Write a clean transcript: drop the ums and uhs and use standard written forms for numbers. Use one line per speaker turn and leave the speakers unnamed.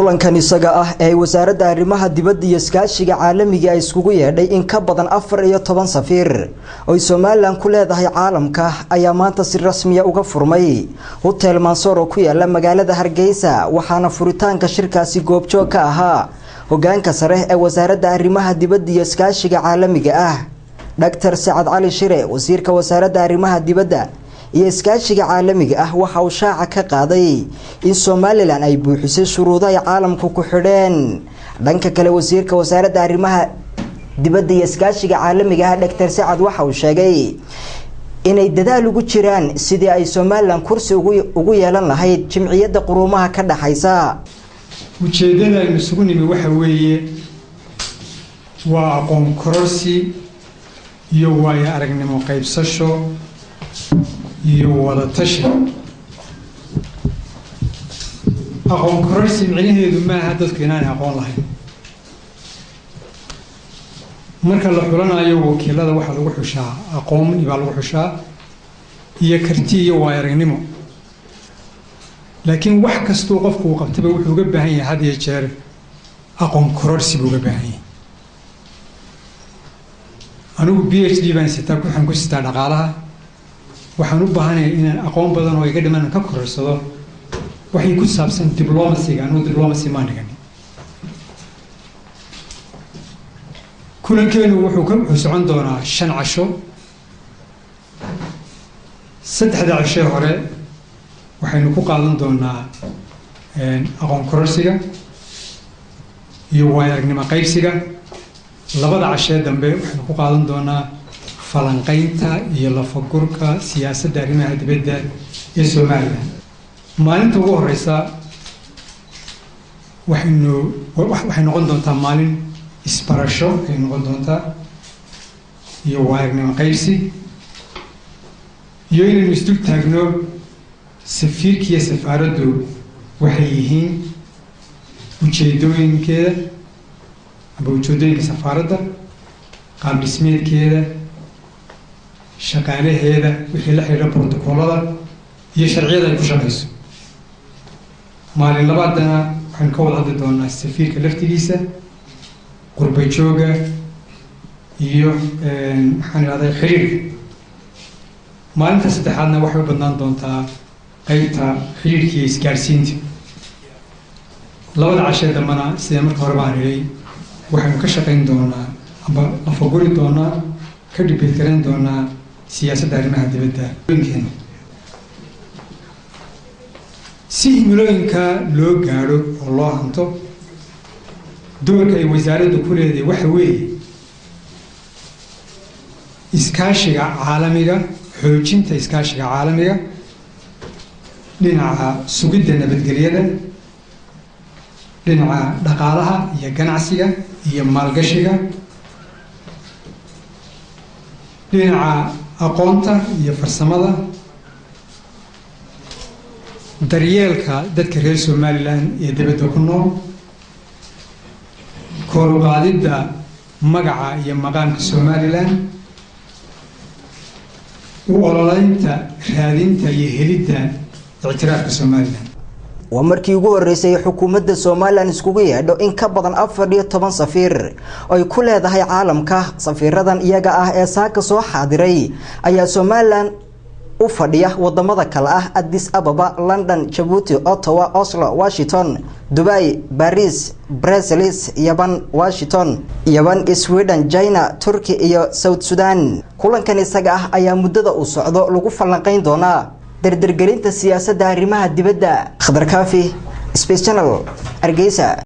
Kulankan isaga ah ee wasaaradda arrimaha dibadda iyo iskaashiga caalamiga ay iskugu yeedhay in ka badan 14 safiir oo Soomaaliland ku leedahay caalamka ayaa maanta si rasmi ah uga furmay Hotel Mansour oo ku yaala magaalada Hargeysa. Waxaana furitaanka shirkaasi goobjoog ka ahaa hogaanka sare ee wasaaradda arrimaha dibadda iyo iskaashiga caalamiga ah Dr. Saad Cali Shire. Wasiirka wasaaradda arrimaha dibadda iyo iskaashiga caalamiga ah waxa uu shaaca ka qaaday in Soomaaliland ay buuxisay shuruudaha ay caalamku ku xidheen. Dhanka kale, wasiirka wasaaradda arrimaha dibadda iyo iskaashiga caalamiga ah Dr. Saad waxa uu sheegay inay dadaal ugu jiraan sidii ay Soomaaliland kursi ugu yeelan lahayd jimciyadda quruumaha ka dhaxaysa.
Ujeedada aynu isugu nimi waxa weeye waa aqoon kororsi iyo waayo aragnimo qaybsasho iyo wada tashi. Aqoon kororsi micnaheedu maaha dadku inaanay aqoon lahayn. Marka la xulanayo wakiilada waxaa lagu xushaa aqoon baa lagu xushaa iyo karti iyo waayo aragnimo, laakiin wax kastuu qofku uu qabtaba wuxuu uga baahan yahay had iyo jeer aqoon kororsi buu uga baahan yahay. Anigu PhD baan sitaa, waxaan ku sitaa dhaqaalaha. Waxaan u baahanayaa inaan aqoon badan oo iga dhiman ka kororsado waxay ku saabsan diblomacy-ga. Anigu diblomacy maan dhiganin. Kulankeenu wuxuu socon doonaa 5 casho. 3da cashee hore waxaynu ku qaadan doonaa aqoon kororsiga iyo waayo aragnimo qaybsiga. 2da cashee dambe waxaynu ku qaadan doonaa falanqaynta iyo lafagurka siyaasadda arrimaha dibadda ee Soomaaliland. Maalinta ugu horeysa waxay noqon doontaa maalin isbarasho ayay noqon doontaa iyo waayo aragnimo qaybsi iyo inaynu isdul taagno safiirkiiyo safaaraddu waxay yihiin, ujeedooyinkeeda amba ujeedooyinka safaaradda, qaab dhismeedkeeda, shaqaalaheeda, wixii la xidhiidha brotokoolada iyo sharciyada ay ku shaqeyso. Maalin labaadana waxaynu ka wada hadli doonaa safiirka laftigiisa, qurba jooga iyo maxaan idhahday xidhiidhka. Maalinta saddexaadna waxay u badnaan doontaa qaybta xidhiidhka iyo isgaarsiinta. 2da cashee dambena sida marka hore baan idhay waxaynu ka shaqayn doonaa amba lafaguri doonaa, ka dibeyt garan doonaa siyaasadda arrimaha dibadda. Si himilooyinka loo gaadho oo loo hanto, doorka ay wasaaraddu ku leedahay waxa weeye iskaashiga caalamiga, xoojinta iskaashiga caalamiga dhinaca sugidda nabadgelyada, dhinaca dhaqaalaha iyo ganacsiga iyo maalgashiga, dhinaca aqoonta iyo farsamada, daryeelka dadka reer Somaliland ee dibadda ku nool, kor u qaadidda magaca iyo maqaamka Somaliland, u ololeynta raadinta iyo helidda ictiraafka Somaliland.
Waa markii ugu horeysay xukuumadda Soomaaliland iskugu yeedho in ka badan 14 safiir oo ay ku leedahay caalamka. Safiiradan iyaga ah ee saaka soo xaadiray ayaa Soomaaliland u fadhiya wadamada kale ah Addis Ababa, London, Djibouti, Ottawa, Oslo, Washington, Dubai, Paris, Brussels, Yaban, Washington, Yaban, Sweden, China, Turkey iyo South Sudan. Kulankan isaga ah ayaa muddada uu socdo lagu falanqayn doonaa dardargelinta siyaasadda arrimaha dibadda. Khadar Kaafi, Space Channel, Hargeysa.